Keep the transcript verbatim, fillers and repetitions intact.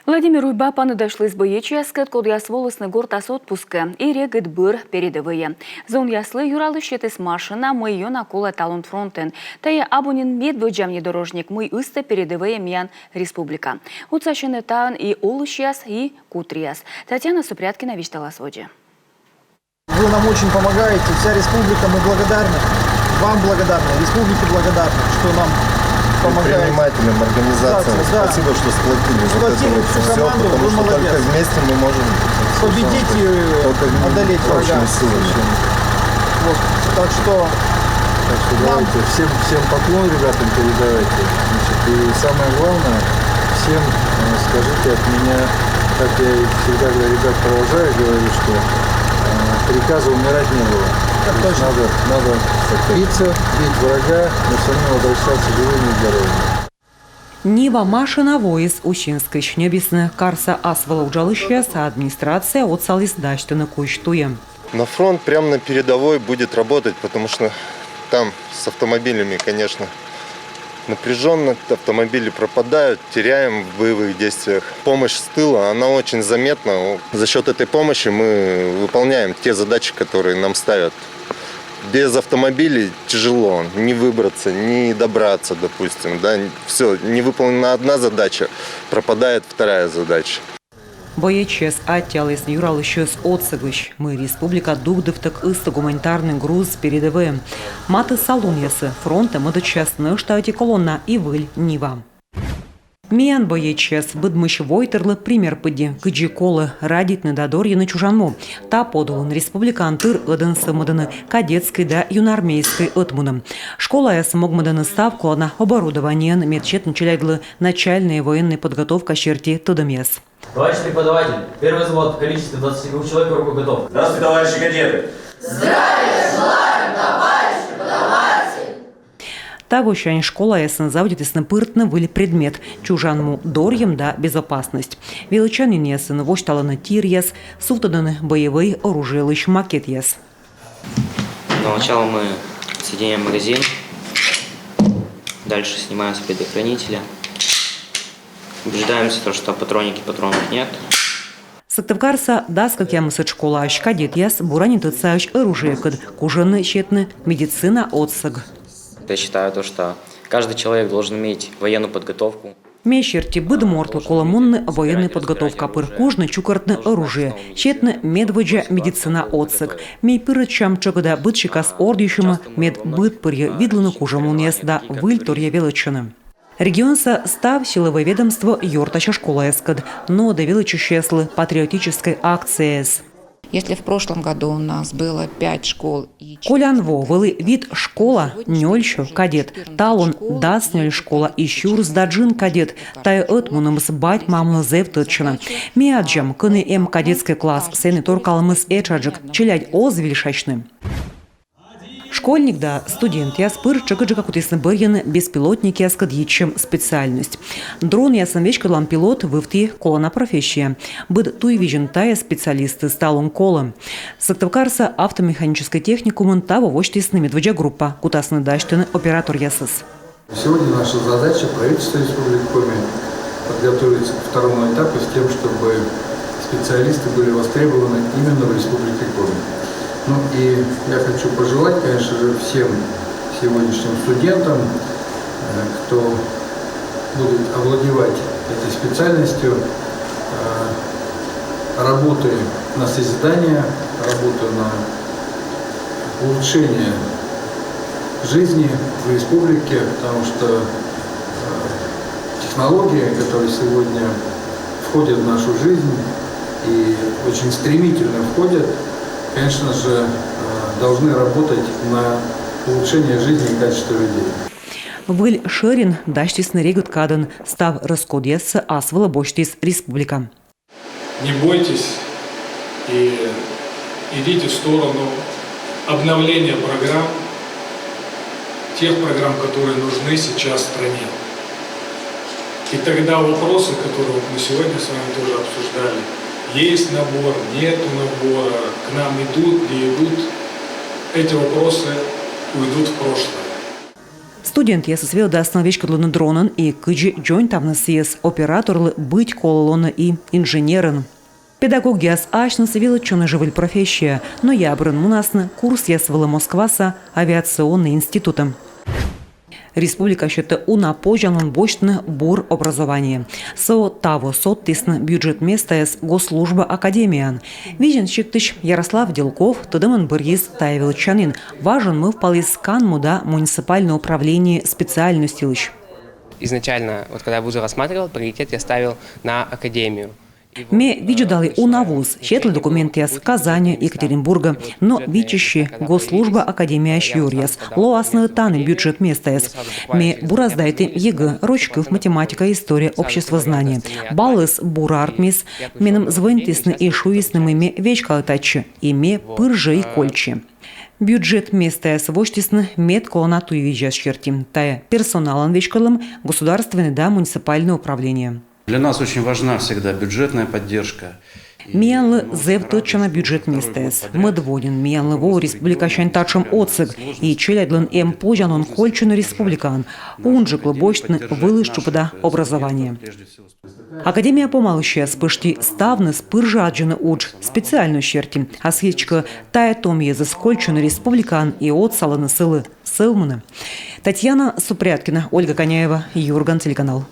Владимир Уйба паныдасьліс боечьяскӧд, кодъяс волісны гортас отпускӧ, и регыд бӧр передӧвӧйӧ. Зонъяслы юралысь сетіс машина, мый ёна колӧ талун фронтын. Тайӧ абу нин медводдза внедорожник, мый ыстӧ передӧвӧйӧ миян республика. Отсасьӧны таын и олысьяс, и кутрияс. Татьяна Супряткина висьталас водзӧ. Вы нам очень помогаете, вся республика, мы благодарны. Вам благодарны, республике благодарны, что нам помогает. Предпринимателям, организациям Да, да. Спасибо, что сплотили. Сплотили Вот это всю вот всё, команду, потому вы что молодец. Только вместе мы можем Победить, э, только вместе одолеть врага. Общими силами. Вот. Так что Так что нам давайте всем, всем поклон ребятам передавайте. Значит, и самое главное, всем э, скажите от меня, как я и всегда говорю, ребят провожаю, говорю, что э, приказа умирать не было. Так То есть точно. Надо, надо биться, бить врага, но все равно возвращаться живыми и здоровыми. Нива машина воис Усинскысь. Ньӧбисны карса ас вылӧ уджалысьяс, а администрация отсаліс дасьтыны кузь туйӧ. Но фронт прямо на передовой будет работать, потому что там с автомобилями, конечно, напряженно, автомобили пропадают, теряем в боевых действиях. Помощь с тыла, она очень заметна. За счет этой помощи мы выполняем те задачи, которые нам ставят. Без автомобилей тяжело, не выбраться, не добраться, допустим, да, все, не выполнена одна задача, пропадает вторая задача. Боечьяс аттьӧалісны юралысьӧс отсӧгысь, мый республика дугдывтӧг ыстӧ гуманитарнӧй груз передӧвӧйӧ. Матысса лунъясӧ фронтӧ мӧдӧдчас нӧшта ӧти колонна и выль Нива. Миян боечьяс быдмысь войтырлы пример пыдди, кыдзи колӧ радейтны да дорйыны чужан му. Та подулын республикаын тыр ӧдӧн сӧвмӧдӧны кадетскӧй да юнармейскӧй ӧтмунӧм. Школаяс могмӧдӧны став колана оборудованиеӧн, мед сетны челядьлы начальнӧй военнӧй подготовка серти тӧдӧмъяс. Товарищ преподаватель, первый взвод в количестве двадцати двух человек, руку готов. Здравствуйте, товарищи кадеты! Тавосянь школаясын заводитісны пыртны выль предмет — чужан му дорйӧм да безопасность. Велӧдчанінъясын восьталӧны тиръяс, сувтӧдӧны боевӧй оружиелысь макетъяс. Для начала мы соединяем магазин, дальше снимаем с предохранителя, убеждаемся, то, что патронники патронов нет. Сыктывкарса дас кӧкъямысӧд школаысь кадетъяс бура нин тӧдсаӧсь оружиекӧд, кужӧны сетны медицина отсӧг. Я считаю то, что каждый человек должен иметь военную подготовку. Ме серти, быд мортлы колӧ мунны военнӧй подготовка пыр, кужны чукӧртны оружие, сетны медводдза медицина отсӧг. Ми пырӧдчам тшӧкыда быд сикас ордйысьӧмӧ, мед быдпырйӧ видлыны кужӧмлунъяс да выльторъя велӧдчыны. Регионса став силовӧй ведомство ёртасьӧ школаяскӧд нуӧдӧ велӧдчысьяслы патриотическӧй акцияяс. Если в прошлом году у нас было пять школ и... Колян во вӧлі вит школа, нёльсё кадет. Талун дас нёль школа и сюрс да джын кадет. Тайӧ ӧтмунӧмыс бать-мамлы зэв тӧдчана. Ми аддзам, кӧні эм кадетскӧй класс, сэні торкалӧмыс этшаджык, челядь оз вильшасьны. Школьник да студентъяс пыр тшӧкыдджыка кутісны бӧрйыны беспилотникъяскӧд йитчӧм специальность. Дронъясӧн веськӧдлан пилот вывті колана профессия. Быд туйвизьын тайӧ специалистыс талун колӧ. Сыктывкарса автомеханическӧй техникумын таво восьтісны медводдза группа, кутасны дасьтыны операторъясӧс. Сегодня наша задача, правительства Республики Коми, подготовиться ко второму этапу с тем, чтобы специалисты были востребованы именно в Республике Коми. Ну и я хочу пожелать, конечно же, всем сегодняшним студентам, э, кто будет овладевать этой специальностью, э, работы на созидание, работы на улучшение жизни в республике, потому что э, технологии, которые сегодня входят в нашу жизнь и очень стремительно входят, конечно же, э, должны работать на улучшение жизни и качества людей. Выль шӧрин дасьтісны регыд кадын. Став рӧскодъяссӧ ас вылӧ босьтіс республика. Не бойтесь и идите в сторону обновления программ, тех программ, которые нужны сейчас стране. И тогда вопросы, которые вот мы сегодня с вами тоже обсуждали, есть набор, нету набора, к нам идут, не идут, эти вопросы уйдут в прошлое. Студентъясыс велӧдасны веськӧдлыны дронӧн и кыдзи дзоньтавны сійӧс. Операторлы быть колӧ лоны и инженерӧн. Педагогъяс асьныс велӧдчӧны жӧ выль профессияӧ, но ябырын мунасны курсъяс вылӧ Москваса авиационнӧй институтӧ. Республика сетӧ уна позянлун босьтны бур образование. Со таво содтісны бюджет местаяс госслужба академияын. Видзӧн сиктысь Ярослав Делков тӧдӧмӧн бӧрйис тайӧ велӧдчанін. Важӧн мӧвпаліс канму да муниципальнӧй управление специальность йылысь. Изначально, вот когда я вузы рассматривал, приоритет я ставил на академию. Ме видзӧдалі уна вуз, сетлі документъяс Казаньӧ, Екатеринбургӧ, но виччыси госслужба академияысь юръяс. Лоасны тані бюджет местаяс. Ме бура сдайті ЕГЭ, роч кыв, математика, история, обществознание. Баллыс бура артмис. Меным звонитісны и шуисны, мый ме веськалі татчӧ. И ме пыр жӧ и кольччи. Бюджет местаяс восьтісны медколана туйвизяс серти. Тайӧ персоналӧн веськӧдлӧм, государственнӧй да муниципальнӧй управление. Для нас очень важна всегда бюджетная поддержка. Миянлы зэв тӧдчана бюджет местаяс. Мӧд во нин миянлы воӧ республикасянь татшӧм отсӧг, и челядьлӧн эм позянлун кольччыны республикаын, унджыклы босьтны вылыс тшупӧда образование. Академия помалысьяс пӧшти ставныс пыр жӧ аддзӧны удж специальность серти. А сідзкӧ, тайӧ том йӧзыс кольччӧны республикаын и отсалӧны сылы сӧвмыны. Татьяна Супряткина, Ольга Коняева, Юрган телеканал.